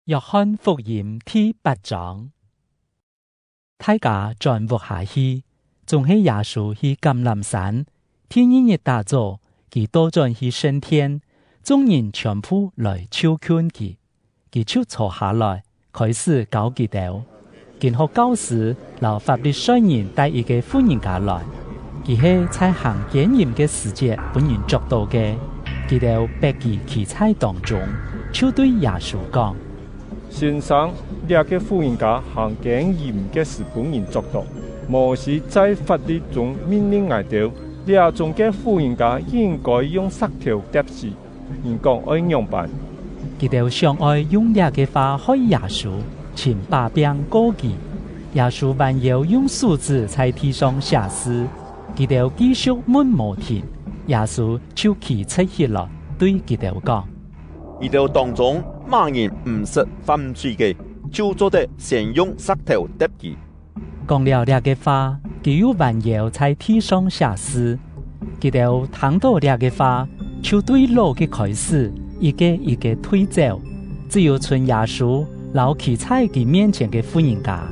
約翰福音第八章，大家轉屋下去，總係耶穌去橄欖山，第二日大早，佢倒轉去聖殿，眾人全部來就近佢，佢就坐下來，開始教佢哋。經學教師摎法利賽人帶一個婦人家來，佢係在行姦淫个時節分人捉到个，佢哋逼佢企在當中，就對耶穌講：先生，這个婦人家行姦淫个時分人捉到。摩西在法律中命令𠊎兜，這種个婦人家應該用石頭糞死。你講愛樣辦？佢哋想愛用這个話害耶穌，尋把柄告佢。耶穌彎腰用手指在地上寫字，佢哋繼續問無停。耶穌就氣出起來，對佢哋講：你兜當中麼人毋是犯罪个，就做得先用石頭糞佢。講了這个話，佢又彎腰在地上寫字。佢哋聽到這个話，就對老个開始，一个一个退走，只有賰耶穌摎企在佢面前个婦人家。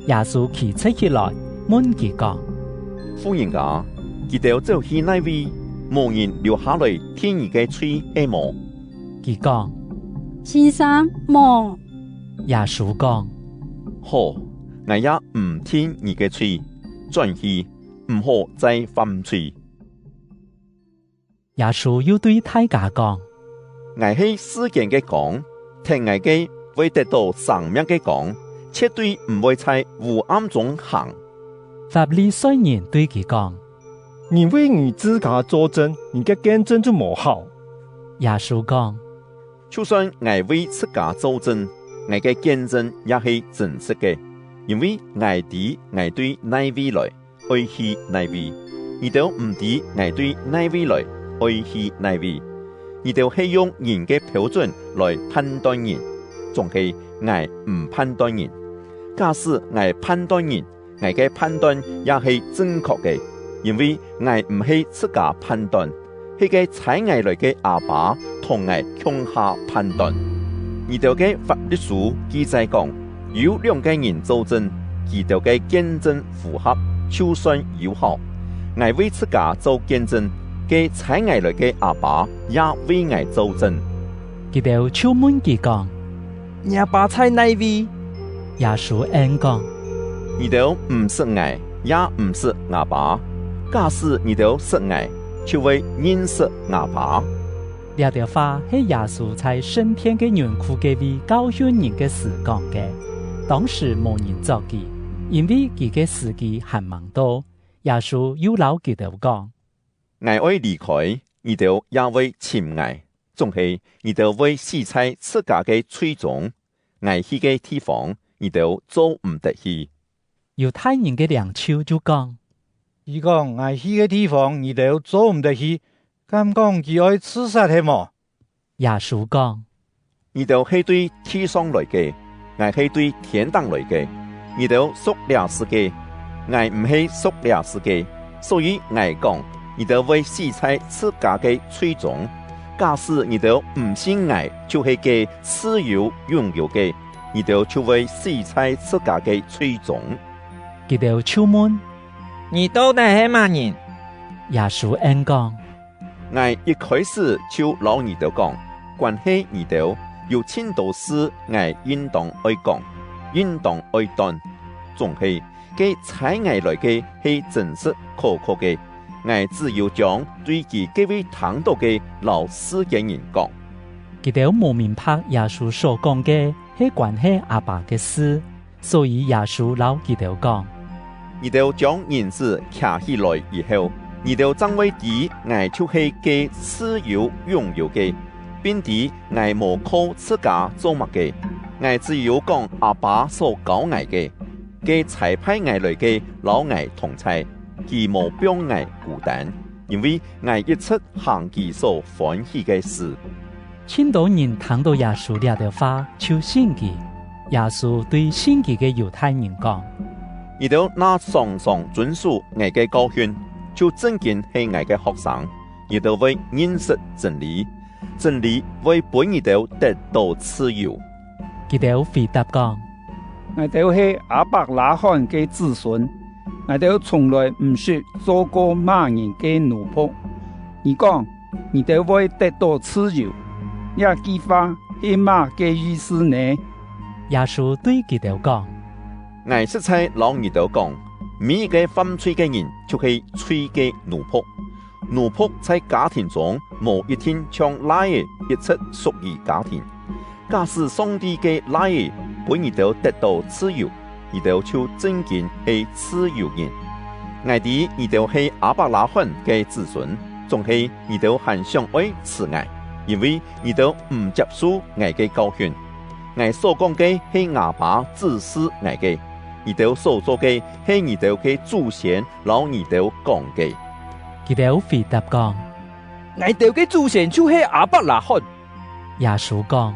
耶穌氣出起來，問佢講：婦人家，佢兜走去佗位？無人留下來定你个罪係無？佢講：先生，無。耶穌講：好，𠊎也毋定你个罪，轉去，毋好再犯罪。耶穌又對大家講：𠊎係世間个光，聽𠊎个會得到生命个光，絕對毋會在黑暗中行。法利賽人對佢講：你為你自家做證，你个見證就無效。耶穌講：就算𠊎為自家做證，𠊎个見證也係真實个，因為𠊎知𠊎對佗位來，愛去佗位。你兜毋知𠊎對佗位來，愛去佗位。你兜係用人个標準來判斷人，總係𠊎毋判斷人。假使𠊎判斷人，𠊎个判斷也係正確个，因為𠊎毋係自家判斷，係个差𠊎來个阿爸同𠊎共下判斷。你兜个法律書記載講，有兩个人做證，佢兜个見證符合，就算有效。𠊎為自家做見證，个差𠊎來个阿爸也為𠊎做證。佢兜就問佢講：你阿爸在佗位？耶穌應講：你兜毋識𠊎，也毋識阿爸。假使你兜識𠊎，就會認識阿爸。這條話係耶穌在聖殿个園庫个位教訓人个時講个。當時無人捉佢，因為佢个時機還無到。耶穌又摎佢兜講：𠊎愛離開，你兜也會尋𠊎，總係你兜會死在自家个罪中。𠊎去个地方，你兜做毋得去。猶太人个領袖就講：伊講𠊎去个地方，你兜做毋得去，敢講佢愛自殺係無？耶穌講：你兜係對地上來個，𠊎係對天頂來个。你兜屬這世界，𠊎毋係屬這世界，所以𠊎講，你兜會死在自家个罪中。假使你兜毋信𠊎就係个賜有永有个，你兜就會死在自家个罪中。佢兜就問：你到底係麼人？耶穌應講：𠊎一開始就摎你兜講，關係你兜有真多事，𠊎應當愛講，應當愛斷。總係，个差𠊎來個係真實可靠个，𠊎只有將對佢這位聽到個摎世間人講。佢兜無明白耶穌所講个係關係阿爸个事，所以耶穌摎佢兜講：你兜將人子抬起來以後，你兜將會知𠊎就係个賜有永有个，並知𠊎無靠自家做麼个，𠊎只有講阿爸所教𠊎个。个差派𠊎來個摎𠊎同在，佢無放𠊎孤單，因為𠊎一直行佢所歡喜个事。真多人聽到耶穌這條話，就信佢。耶穌對信佢个猶太人講：你兜若常常遵守𠊎个教訓，就正經係𠊎个學生。你兜會認識真理，真理會分你兜得到自由。𪜶回答講：𠊎兜係亞伯拉罕个子孫，𠊎兜從來毋識做過嘛人个奴僕。你講𠊎兜會得到自由，這句話係嘛个意思呢？耶穌對𪜶講：𠊎實在摎你兜講，每一个犯罪个人就是罪个奴僕。奴僕在家庭中無一定像大个，一切屬於家庭。假使上帝个囡兒分你兜得到自由，你兜就正經係自由人。𠊎知你兜係亞伯拉罕个子孫，總係你兜還想愛刺𠊎，因為你兜毋接受𠊎个教訓。𠊎所講个係𠊎爸指示𠊎个，你兜所做个係你兜个祖先摎你兜講个。𪜶回答講：𠊎兜个祖先就係亞伯拉罕。耶穌講：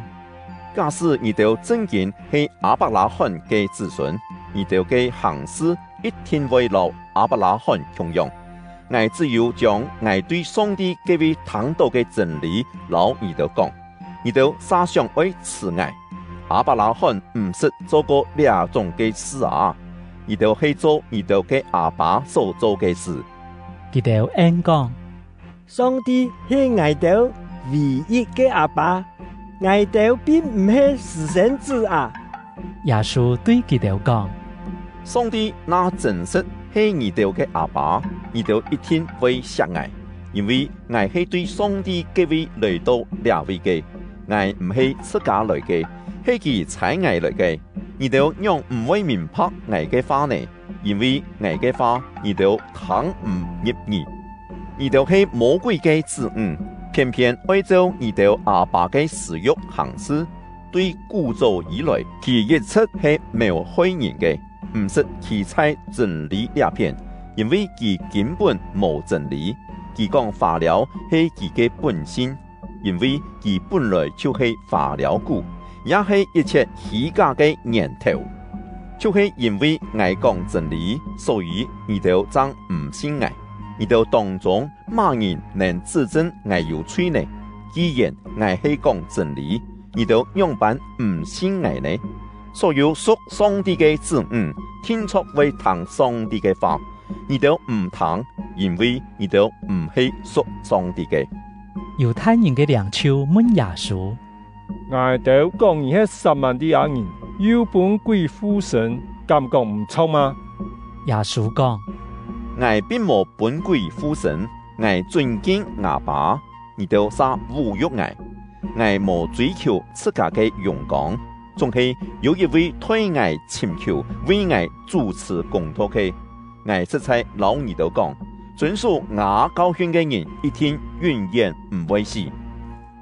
假使你兜正經係亞伯拉罕个子孫，你兜个行事一定會摎亞伯拉罕同樣。𠊎只有將𠊎對上帝這位聽到个真理摎你兜講，你兜啥想愛刺𠊎？亞伯拉罕毋識做過這種个事啊！你兜係做你兜个阿爸所做个事。𪜶應講：上帝係𠊎兜唯一个阿爸，𠊎兜並毋係私生子啊！耶穌對𪜶講：上帝若真實係你兜个阿爸，你兜一定會錫𠊎，因為𠊎係對上帝這位來到這位個，𠊎毋係自家來个，係佢差𠊎來个。你兜樣毋會明白𠊎个話呢？因為𠊎个話你兜聽毋入耳。你兜係魔鬼个子女，偏偏愛照你兜阿爸个私欲行事。對古早以來，佢一直係謀害人个，毋識企在真理這片，因為佢根本無真理。佢講話了係佢个本性，因為佢本來就係話了古，也係一切虛假个源頭。就係因為𠊎講真理，所以你兜才毋信𠊎。你兜當中嘛人能指證𠊎有罪呢？既然𠊎係講真理，你兜樣般毋信𠊎呢？所有屬上帝个子女，定做會聽上帝个話，你兜毋聽，因為你兜毋係屬上帝个。猶太人个領袖問耶穌：𠊎兜講你係撒瑪利亞人，有分鬼附身，敢講毋錯嗎？耶穌講：𠊎並無分鬼附身，𠊎尊敬𠊎爸，你兜啥侮辱𠊎？𠊎無追求自家个榮光，總係有一位替𠊎尋求、為𠊎主持公道个。𠊎實在摎你兜講，遵守我教訓个人，一定永遠毋會死。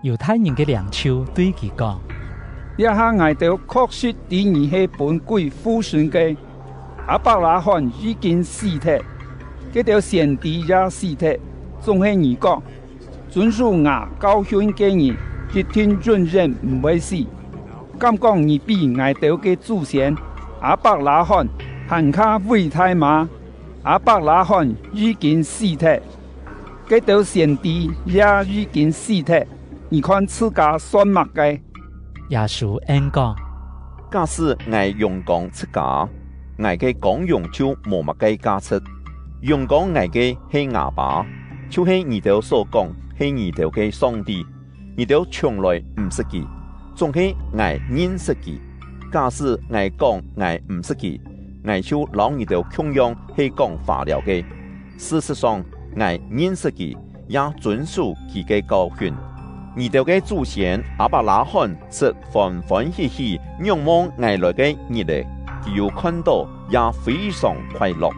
猶太人个領袖對佢講：這下𠊎兜確實知你係分鬼附身个。亞伯拉罕已經死脫，幾條先知也死脫，總係你講，遵守我教訓个人，一定永遠毋會死。敢講你比𠊎兜个祖先亞伯拉罕還較偉大嗎？亞伯拉罕已經死脫，幾條先知也已經死脫，你看自家算麼个？耶穌應講：假使𠊎榮光自家，𠊎个光榮就無麼个價值。榮光𠊎個係𠊎爸，就係你兜所講係你兜个上帝。你兜從來毋識佢，總係𠊎認識佢。假使𠊎講𠊎毋識佢，𠊎就摎你兜同樣係講話了个。事實上，𠊎認識佢，也遵守佢个教訓。你兜个祖先亞伯拉罕是歡歡喜喜仰望𠊎來个日子，佢有看到也非常快樂。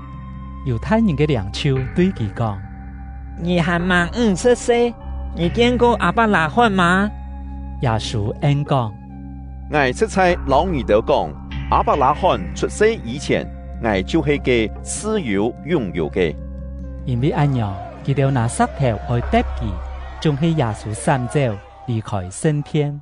猶太人个領袖對佢講：你還無50歲，你見過亞伯拉罕嗎？耶穌應講：𠊎實在摎你兜講，亞伯拉罕出世以前，𠊎就係個自有永有个。因為按樣，𪜶兜拿石頭愛擲佢，總係耶穌閃走離開聖殿。